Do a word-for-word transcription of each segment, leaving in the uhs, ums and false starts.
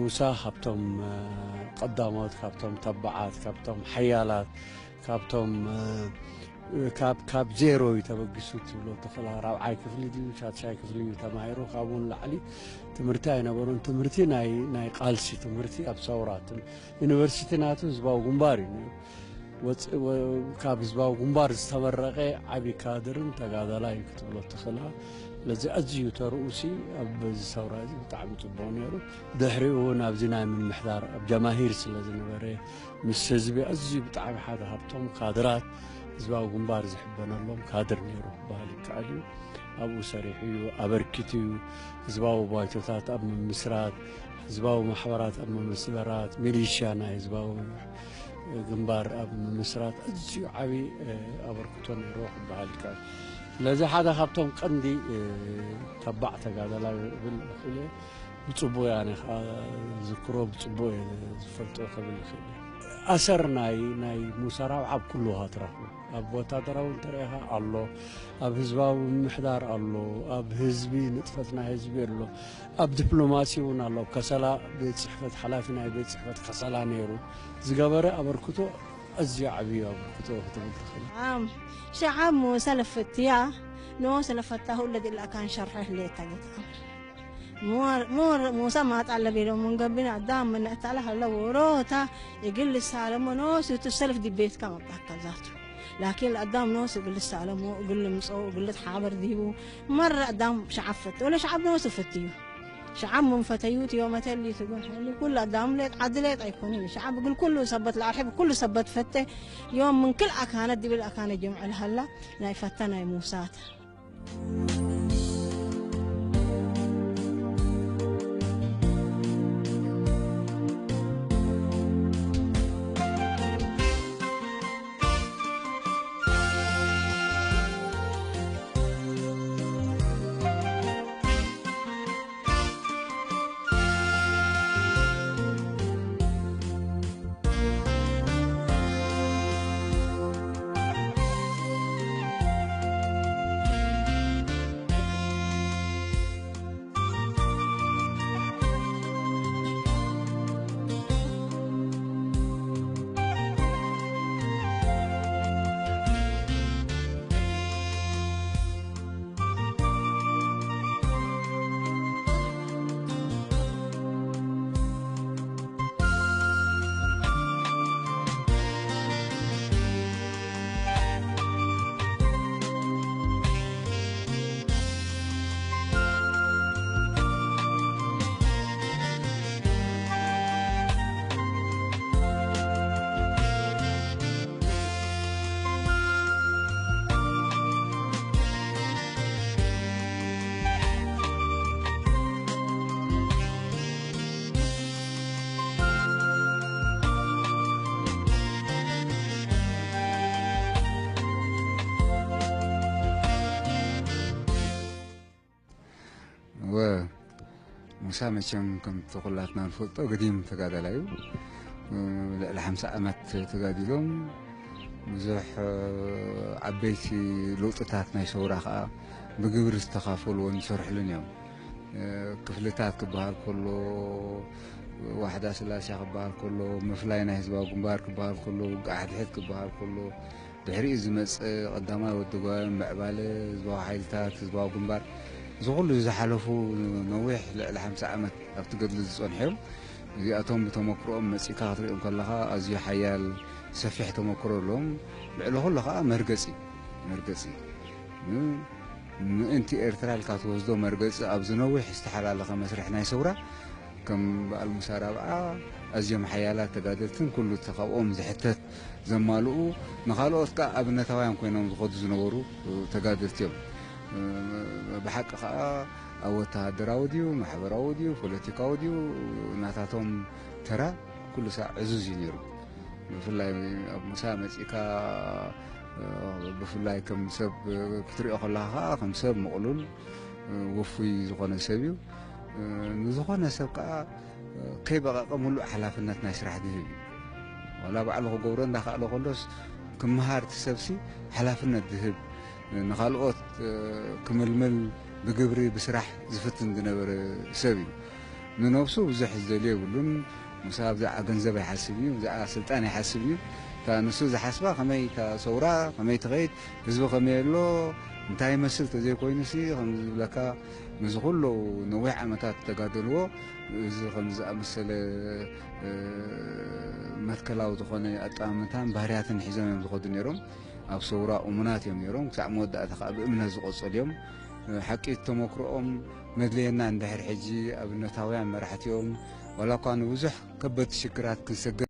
ሙሳ ካብቶም፣ እ፣ ቀዳሞት፣ ካብቶም ተባዓት፣ ካብቶም ሓያላት፣ ካብቶም፣ እ፣ ካብ፣ ካብ ዜሮ ኢተበግሱ ትብሎ ተኽላ፣ ራብዓይ ክፍሊ ድዩ፣ ሻድሻይ ክፍሊ እዩ ተማሂሩ። ካብኡ ንላዕሊ ትምህርቲ ኣይነበሮን። ትምህርቲ ናይ፣ ናይ ቃልሲ ትምህርቲ ኣብ ሰውራ ትም-፣ ዩኒቨርሲቲ ናቱ ህዝባዊ ግንባር እዩ ነይሩ። ወጽ-፣ ወ-፣ ካብ ህዝባዊ ግንባር ዝተመረቐ ዓቢ ካድርን ተጋዳላይ እዩ ክትብሎ ትኽእላ። ስለዚ ኣዝዩ ተርኡሲ ኣብ በዚ ሰውራ እዚ ብጣዕሚ ጽቡቕ ነይሩ። ድሕሪኡ እውን ኣብዚ ናይ ምምሕዳር ኣብ ጀማሂር ስለ ዝነበረ ምስ ህዝቢ ኣዝዩ ብጣዕሚ ሓደ ካብቶም ካድራት ህዝባዊ ግንባር ዝሕበነሎም ካድር ነይሩ ክበሃል ይከኣል እዩ። ኣብኡ ሰሪሑ እዩ፣ ኣበርኪቱ እዩ። ህዝባዊ ባይቶታት ኣብ ምምስራት፣ ህዝባዊ ማሕበራት ኣብ ምምስራት፣ ሚሊሽያ ናይ ህዝባዊ ግንባር ኣብ ምምስራት ኣዝዩ ዓቢ፣ እ፣ ኣበርክቶ ነይርዎ ክበሃል ይከኣል። ስለዚ ሓደ ካብቶም ቀንዲ፣ እ፣ ተባዕ ተጋዳላይ እብል እኽእል እየ። ብጽቡቕ ያነ ከኣ ዝክሮ፣ ብጽቡቕ እየ ዝፈልጦ ክብል እኽእል እየ። ኣሰር ናይ፣ ናይ ሙሳ ራብዓ ኣብ ኩሉ ኢኻ ትረኽቦ። ኣብ ወታደራዊ እንተርኢኻ ኣሎ፣ ኣብ ህዝባዊ ምምሕዳር ኣሎ፣ ኣብ ህዝቢ ንጥፈት ናይ ህዝቢ ኣሎ፣ ኣብ ዲፕሎማሲ እውን ኣሎ። ኣብ ከሰላ ቤት ጽሕፈት፣ ሓላፊ ናይ ቤት ጽሕፈት ከሰላ ነይሩ። ዝገበረ ኣበርክቶ ኣዝዩ ዓብዩ ኣበርክቶ ክትብል ትኽእል። አም ሸዓብ ሙሰ ለፈትያ፣ ኖሰ ለፈታሁ ለዲብ ለአካን ሸርሐ ህሌት ተ ጌት አምር። ሞር፣ ሞር ሙሰ ማጣ ለቤሎ ምን ገብን አዳም ምን እታለ ሀለ ዎሮታ እግል ልሳለሞ ኖስ እቱ ሰልፍ ዲቤትካ መባከል ዛቱ። ላኪን ለአዳም ኖስ እግል ልሳለሞ፣ እግል ልምጸው፣ እግል ልትሓበር ዲቡ መረ አዳም ሸዓብ ፈት ወለ ሸዓብ ኖስ ፈትዩ። ሸዓብ ምን ፈተዩት ዮመተ እሊ ትጉን ሐሊ ኩሉ አዳም ሌጥ ዐድ ሌጥ አይኮንን። ሸዓብ እግል ኩሉ ሰበት ለአርሕብ ኩሉ ሰበት ፈቴ። ዮም ምን ክል አካነት ዲብል አካነ ጀምዕ ለሀላ ናይ ፈተ ናይ ሙሳተ። ወ-፣ ሙሳ መቸም ከምቲ ኩላትና ንፈልጦ ገዲም ተጋዳላይ እዩ። ልዕሊ ሓምሳ ዓመት ተጋዲሎም ብዙሕ ዓበይቲ ለውጥታት ናይ ሰውራ ከኣ ብግብሪ ዝተኻፈሉዎን ዝሰርሕሉን እዮም። ክፍልታት ክበሃል ከሎ፣ ዋሕዳ ስላሴ ክበሃል ከሎ፣ ምፍላይ ናይ ህዝባዊ ግንባር ክበሃል ከሎ፣ ውግእ ሓድሕድ ክበሃል ከሎ፣ ድሕሪኡ ዝመጽእ ቀዳማይ ወዲ ጓዮን ምዕባለ ህዝባዊ ሓይልታት፣ ህዝባዊ ግንባር፣ እዚ ኩሉ ዝሓለፉ ነዊሕ ልዕሊ ሓምሳ ዓመት ኣብቲ ገድሊ ዝጸንሑ እዮም። እዚኣቶም ብተመክሮኦም መጺእካ ክትሪኦም ከለኻ ኣዝዩ ሓያል ሰፊሕ ተመክሮ ኣለዎም። ልዕሊ ኩሉ ከኣ መርገጺ፣ መርገጺ። ም-፣ ምእንቲ ኤርትራ ኢልካ ትወስዶ መርገጺ ኣብዚ ነዊሕ ዝተሓላለኸ መስርሕ ናይ ሰውራ ከም በዓል ሙሳ ራብዓ ኣዝዮም ሓያላት ተጋደልትን ኩሉ እቲ ካብኦም ዝሕተት ዘማልኡ ንኻልኦት ከኣ ኣብነታውያን ኮይኖም ዝኸዱ ዝነበሩ ተጋደልቲ እዮም። ብሓቂ ከኣ ኣብ ወተሃደራዊ ድዩ፣ ማሕበራዊ ድዩ፣ ፖለቲካዊ ድዩ፣ ናታቶም ተራ ኩሉ ሳዕ ዕዙዝ እዩ ነይሩ። ብፍላይ ኣብ ሙሳ መጺእካ፣ ብፍላይ ከም ሰብ ክትሪኦ ከለኻ ከኣ ከም ሰብ ምቕሉል፣ ውፉይ ዝኾነ ሰብ እዩ። ንዝኾነ ሰብ ከኣ ከይበቐቐ ምሉእ ሓላፍነት ናይ ስራሕ ዝህብ እዩ። ዋላ ባዕሉ ክገብሮ እንዳኸኣለ ከሎስ፣ ክመሃር እቲ ሰብሲ ሓላፍነት ዝህብ፣ ንኻልኦት ክምልምል ብግብሪ ብስራሕ ዝፍትን ዝነበረ ሰብ እዩ። ንነብሱ ብዙሕ ዝደልዮ የብሉን። ሙሳ ብዛዕባ ገንዘብ ኣይሓስብን እዩ፣ ብዛዕባ ስልጣን ኣይሓስብን እዩ። እታ ንሱ ዝሓስባ ከመይ እታ ሰውራ ከመይ ትኸይድ፣ ህዝቢ ከመይ ኣሎ፣ እንታይ ይመስል ተዘይኮይኑሲ፣ ከም ዝብለካ፣ ምስዚ ኩሉ ነዊሕ ዓመታት ዝተጋደልዎ፣ እዚ ከም ዝኣመሰለ፣ እ፣ መትከላዊ ዝኾነ ኣጠማምታን ባህርያትን ሒዞም እዮም ዝኸዱ ነይሮም። ኣብ ሰውራ እሙናት እዮም ነይሮም። ክሳዕ መወዳእታ ከኣ ብእምነት ዝቐጸሉ እዮም። ሓቂ ተመክሮኦም መድለየና እንድሕር ሕጂ ኣብነታውያን መራሕቲ እዮም። ዋላ እኳ ንብዙሕ ከበድቲ ሽግራት ክንሰግር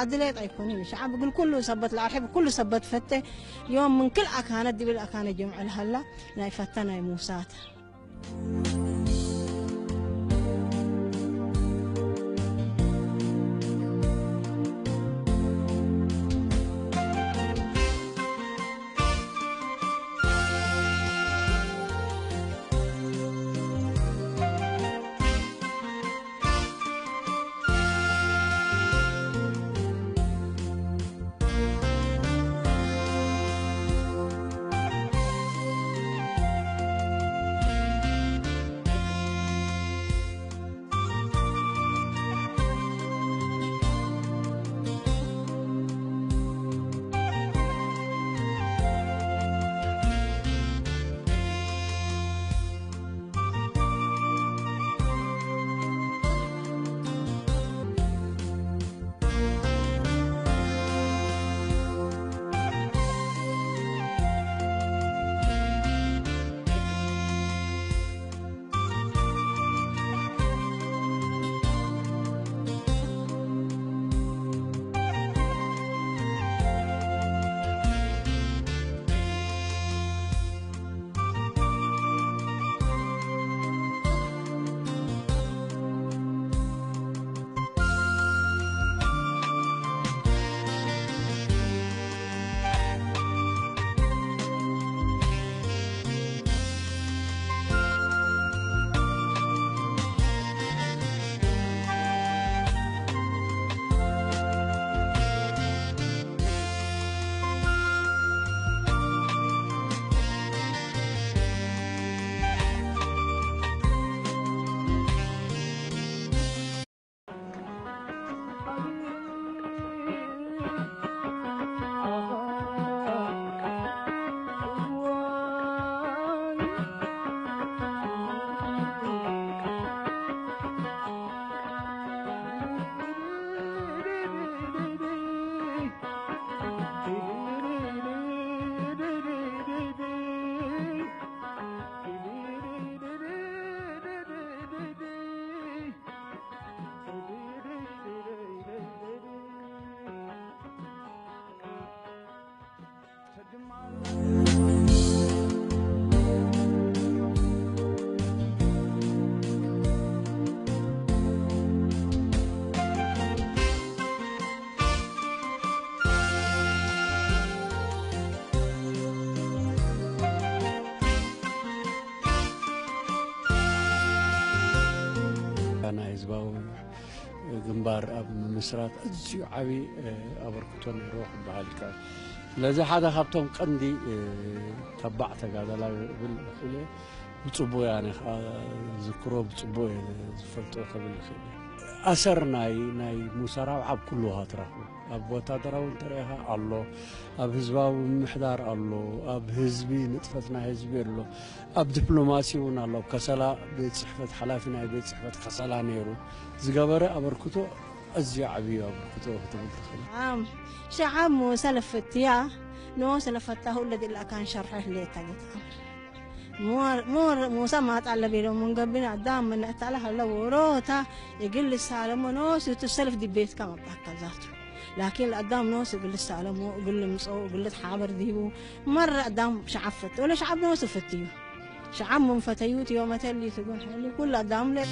አድሌት አይኮኒን። ሸዐብ እግል ኩሉ ሰበት ለአርሕብ፣ ኩሉ ሰበት ፈቴ። ዮም ምን ክል አካነት ዲብል አካነ ጀምዕ ለሀላ ናይ ፈተ ናይ ሙሳተ። ናይ ህዝባዊ ግንባር ኣብ ምምስራት ኣዝዩ ዓቢ፣ እ፣ ኣበርክቶ ነይርዎ ክበሃል ይከኣል። ስለዚ ሓደ ካብቶም ቀንዲ፣ እ፣ ተባዕ ተጋዳላይ ክብል እኽእል እየ። ብጽቡቕ ያነ ከኣ ዝክሮ ብጽቡቕ እየ ዝፈልጦ ክብል እኽእል እየ። ኣሰር ናይ፣ ናይ ሙሳ ራብዓ ኣብ ኩሉ ኢኻ ትረኽቦ። ኣብ ወታደራዊ እንተ ርኤኻ ኣሎ፣ ኣብ ህዝባዊ ምምሕዳር ኣሎ፣ ኣብ ህዝቢ ንጥፈት ናይ ህዝቢ ኣሎ፣ ኣብ ዲፕሎማሲ እውን ኣሎ። ኣብ ከሰላ ቤት ጽሕፈት፣ ሓላፊ ናይ ቤት ጽሕፈት ከሰላ ነይሩ። ዝገበረ ኣበርክቶ ኣዝዩ ዓቢ እዩ፣ ኣበርክቶ ክትብል ትኽእል። አም፣ ሸዓብ ሙሰ ለፈትያ፣ ኖሰ ለፈታሁ ለዲብ ለአካን ሸርሐ ህሌት ታጌት አምር። ሞር፣ ሞር ሙሰ ማጣ ለቤለው ምን ገብነ አዳም ምን እተለ ሀለ ዎሮታ እግል ልሳለሞ ኖሱ ቱ ሰልፍ ዲቤትከ መባከ ዛቱ። ላኪን ለአዳም ኖሱ እግል ልሳለሞ፣ እግል ልምጸኦ፣ እግል ልትሓበር ዲቡ መረ አዳም ሸዓብ ፈት ወለ ሸዓብ ኖሱ ፈትዩ። ሸዓብ ምን ፈተዩት ዮመተ እሊ ትጉን ሕሊ ኩሉ አዳም ለ።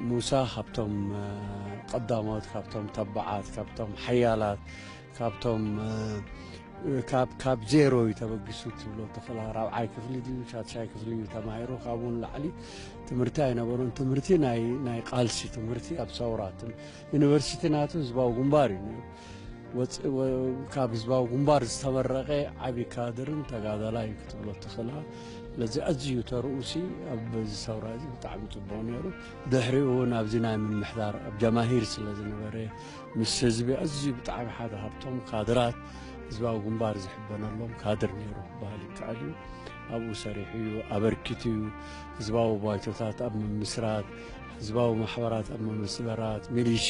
ሙሳ ካብቶም ቀዳሞት፣ ካብቶም ተባዓት፣ ካብቶም ሓያላት፣ ካብቶም፣ እ፣ ካብ፣ ካብ ዜሮ እዩ ተበጊሱ ትብሎ ተኽላ። ራብዓይ ክፍሊ ድዩ፣ ሻድሻይ ክፍሊ እዩ ተማሂሩ። ካብኡ ንላዕሊ ትምህርቲ ኣይነበሮን። ትምህርቲ ናይ፣ ናይ ቃልሲ ትምህርቲ ኣብ ሰውራ ትም-፣ ዩኒቨርሲቲ ናቱ ህዝባዊ ግንባር እዩ ነይሩ። ወፅ-፣ ወ-፣ ካብ ህዝባዊ ግንባር ዝተመረቐ ዓቢ ካድርን ተጋዳላይ እዩ ክትብሎ ትኽላ። ስለዚ ኣዝዩ ተርኡሲ ኣብ በዚ ሰውራ እዚ ብጣዕሚ ጽቡቕ ነይሩ። ድሕሪኡ እውን ኣብዚ ናይ ምምሕዳር ኣብ ጀማሂር ስለ ዝነበረ፣ ምስ ህዝቢ ኣዝዩ ብጣዕሚ ሓደ ካብቶም ካድራት ህዝባዊ ግንባር ዝሕበነሎም ካድር ነይሩ ክበሃል ይከኣል እዩ። ኣብኡ ሰሪሑ እዩ፣ ኣበርኪቱ እዩ። ህዝባዊ ባይቶታት ኣብ ምምስራት፣ ህዝባዊ ማሕበራት ኣብ ምምስራት፣ ሚሊሻ